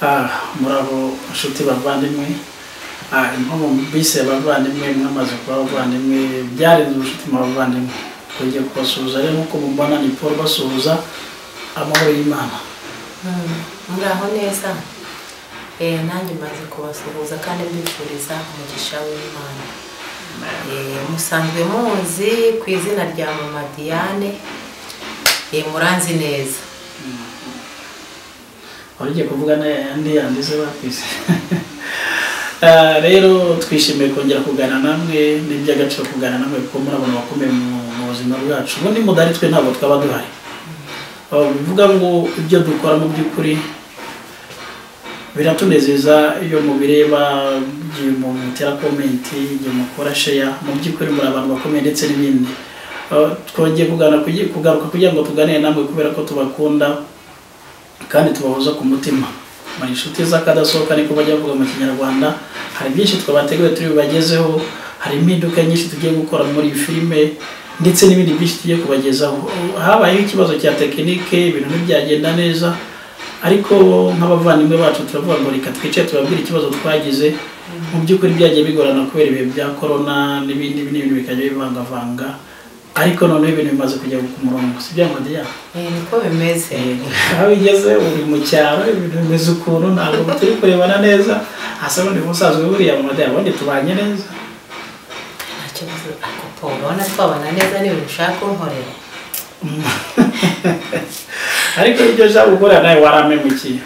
Murabo nshuti bavandimwe, nko bise bavandimwe mwamaze kuba bavandimwe, byarenze ubucuti mu bavandimwe. Twongeye kubasuhuza rero nk'uko mubona ni Paul basuhuza, amahoro y'Imana. Muraho neza. Nanjye maze kubasuhuza kandi mbifuriza umugisha w'Imana. Musanzwe muzi ku izina rya Mama Diane, muranzi neza. Wari kuvuga n'andi yandize bakwise. Rero twishimiye kongera kuganira namwe, ni iby'agaciro kuganira namwe kuko murabona bakomeye mu buzima bwacu. Ubundi mudari twe ntabwo twaba duhari. Bivuga ngo ibyo dukora mu by'ukuri biratunezeza iyo mubireba, igihe mutera comment, igihe mukora share, mu by'ukuri muri abantu bakomeye ndetse n'ibindi. Twongeye kugaruka kugira ngo tuganire namwe kubera ko tubakunda kandi tubahoza ku mutima. Muri inshuti z'akadasohoka niko bajya bavuga mu Kinyarwanda. Hari byinshi twabateguye turi bubagezeho, hari impinduka nyinshi tugiye gukora muri iyi filime ndetse n'ibindi byinshi tugiye kubagezaho. Habayeho ikibazo cya tekinike, ibintu ntibyagenda neza, ariko nk'abavandimwe bacu turavuga ngo reka twicare tubabwire ikibazo twagize. Mu by'ukuri byagiye bigorana kubera ibihe bya corona n'ibindi n'ibintu bikajya bivangavanga, ariko noneho ibintu bimaze kujya ku murongo, si bya Madiya? Niko bimeze. Aho bigeze uri mu cyaro, ibintu bimeze ukuntu ntabwo turi kurebana neza. Asa n'undi musaza buriya Madiya, ubundi tubanye neza. Nta kibazo, ariko Paul urabona twabana neza n'ibintu ushaka kunkorera. Ariko ibyo ushaka gukora nawe waramemukiye,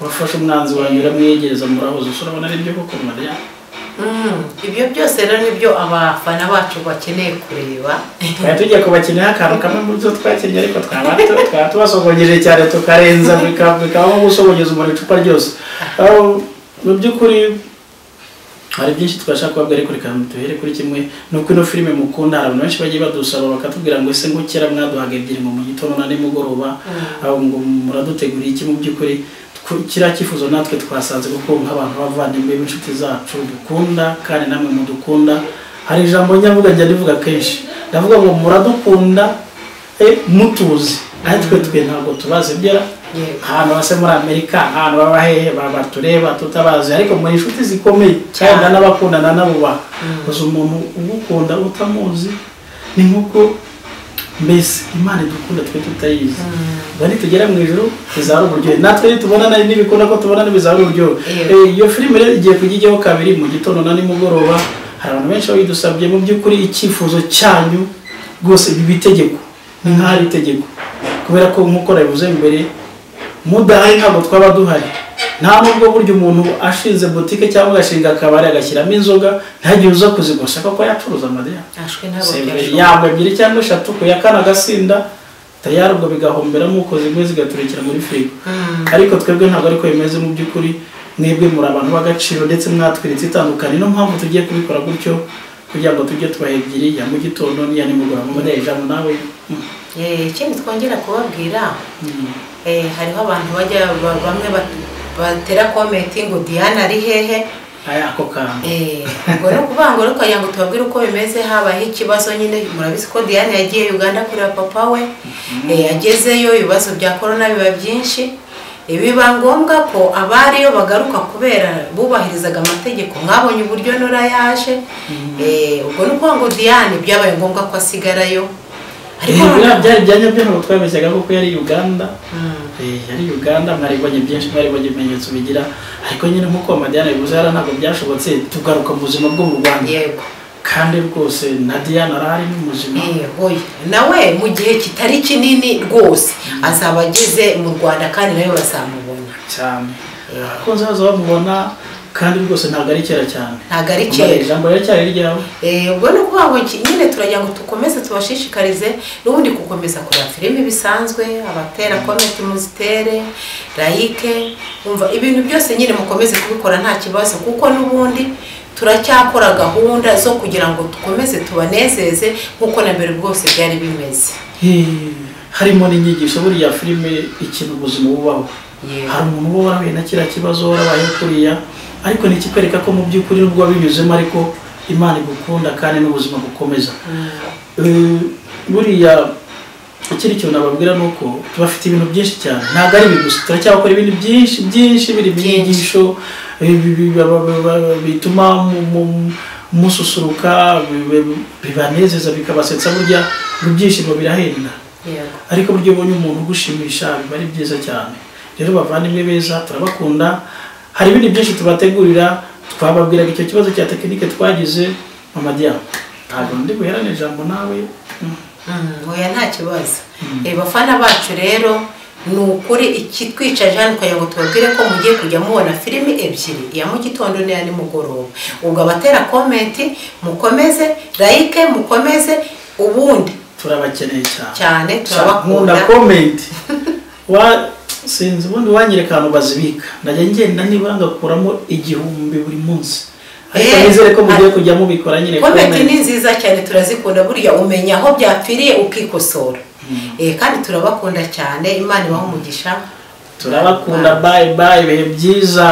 wafashe umwanzi wanjye uramwiyegereza murahuza, urabona ari byo koko Madiya? Ibyo byose rero nibyo abafana bacu bakeneye kureba. Twari tugiye kubakenera akantu kamwe mu byo twakeneye, ariko twaba tubasogongeje cyane tukarenza bikaba gusogongeza umuntu icupa ryose. Mu by'ukuri hari byinshi twashaka kubabwira, ariko reka duhere kuri kimwe. Ni uko ino filime mukunda, hari abantu benshi bagiye badusaba bakatubwira ngo ese ngo kera mwaduhaga ebyiri ngo mu gitondo na nimugoroba, ngo muraduteguriye iki? Mu by'ukuri kiriya cyifuzo natwe twasanze kuko nk'abantu b'abavandimwe b'inshuti zacu dukunda kandi namwe mudukunda. Hari ijambo njya ndivuga kenshi, ndavuga ngo muradukunda mutuzi, ariko twe ntabwo tubazi ibyo. Ahantu hose muri Amerika, ahantu baba hehe batureba tutabazi, ariko muri inshuti zikomeye cyane n'abakundana nabo. Gusa umuntu ugukunda utamuzi ni nkuko mbese Imana idukunda twe tutayizi. Bari tugera mu ijuru bizaba uburyohe, natwe nitubona n'ibikunda ko tubona n'ibizaba uburyohe. Iyo filime rero igiye kujya ijyaho kabiri mu gitondo na nimugoroba. Hari abantu benshi babidusabye. Mu by'ukuri icyifuzo cyanyu rwose ibi bitegeko ni nk'aho ari itegeko, kubera ko nk'uko nabivuze mbere, mudahari ntabwo twaba duhari. Nta nubwo burya umuntu ashinze butike cyangwa agashinga akabari agashyiramo inzoga ntagire uza kuzigusha kuko yacuruza Madiya. Yaba ebyiri cyangwa eshatu ku ya kane agasinda tayari, ubwo bigahomberamo uko zimwe zigaturikira muri firigo. Ariko twebwe ntabwo ariko bimeze. Mu by'ukuri mwebwe muri abantu b'agaciro ndetse mwatwiritse itandukanye, niyo mpamvu tugiye kubikora gutyo kugira ngo tujye tubaha ebyiri ya mu gitondo n'iya nimugoroba. Madiya, ijambo nawe. Ikindi twongera kubabwira, hariho abantu bajya bamwe batera komenti ngo Diane ari hehe. Ako kantu ubwo ni ukuvuga ngo reka ngo tubabwire uko bimeze. Habayeho ikibazo nyine, murabizi ko Diane yagiye Uganda kureba papa we. Agezeyo ibibazo bya corona biba byinshi, biba ngombwa ko abariyo bagaruka kubera bubahirizaga amategeko. Mwabonye uburyo Nora yaje. Ubwo ni ukuvuga ngo Diane byabaye ngombwa ko asigarayo. Ariko byari byanyabyo ntabwo twabeshyaga kuko yari Uganda. Yari Uganda, mwaribonye byinshi, mwaribonye ibimenyetso bigira, ariko nyine nk'uko Madiane bivuze hara ntabwo byashobotse, tugaruka mu buzima bwo mu Rwanda. Yego, kandi rwose na Diane arahari ni muzima. Nawe mu gihe kitari kinini rwose azaba ageze mu Rwanda kandi nawe bazamubona cyane. Kuko nzaza bamubona kandi rwose ntabwo ari kera cyane. Ntabwo ari kera. Ijambo riracyari ryawe. Ubwo ni ukuvuga ngo nyine turagira ngo dukomeze tubashishikarize n'ubundi gukomeza kureba filime bisanzwe, abatera comment muzitere, like, umva ibintu byose nyine mukomeze kubikora nta kibazo, kuko n'ubundi turacyakora gahunda zo kugira ngo dukomeze tubanezeze nkuko na mbere bwose byari bimeze. Harimo n'inyigisho buriya filime ikintu ubuzima bubaho. Hari umuntu uba warahuye na kiriya kibazo warabaye kuriya, ariko ni ikikwereka ko mu by'ukuri nubwo wabinyuzemo ariko Imana igukunda kandi n'ubuzima bukomeza. Buriya Ikindi kintu nababwira ni uko tubafite ibintu byinshi cyane, ntabwo ari ibi gusa, turacyakora ibintu byinshi byinshi biri mu nyigisho bituma mususuruka, bibanezeza, bikabasetsa. Burya ibyishimo birahenda, ariko buryo ubonye umuntu ugushimisha biba ari byiza cyane. Rero bavandimwe beza, turabakunda, hari ibindi byinshi tubategurira. Twababwiraga icyo kibazo cya tekinike twagize. Mama Diane, ntabwo ndi buherane ijambo nawe. Oya, nta kibazo. Bafana bacu rero, ni ukuri ikitwicaje hano kugira ngo tubabwire ko mugiye kujya mubona filimi ebyiri, iya mu gitondo n'iya nimugoroba. Ubwo abatera comment mukomeze, like mukomeze, ubundi turabakeneye cyane cyane, turabakunda. Nkunda comment wa sinzi ubundi wanyereka ahantu bazibika, ndajya ngenda niba ngakuramo 1000 buri munsi. Ariko nizere ko mugiye kujya mubikora nyine. Comment ni nziza cyane, turazikunda, burya umenya aho byapfiriye ukikosora. Kandi turabakunda cyane, Imana ibahe umugisha. Turabakunda, bye bye, ibihe byiza.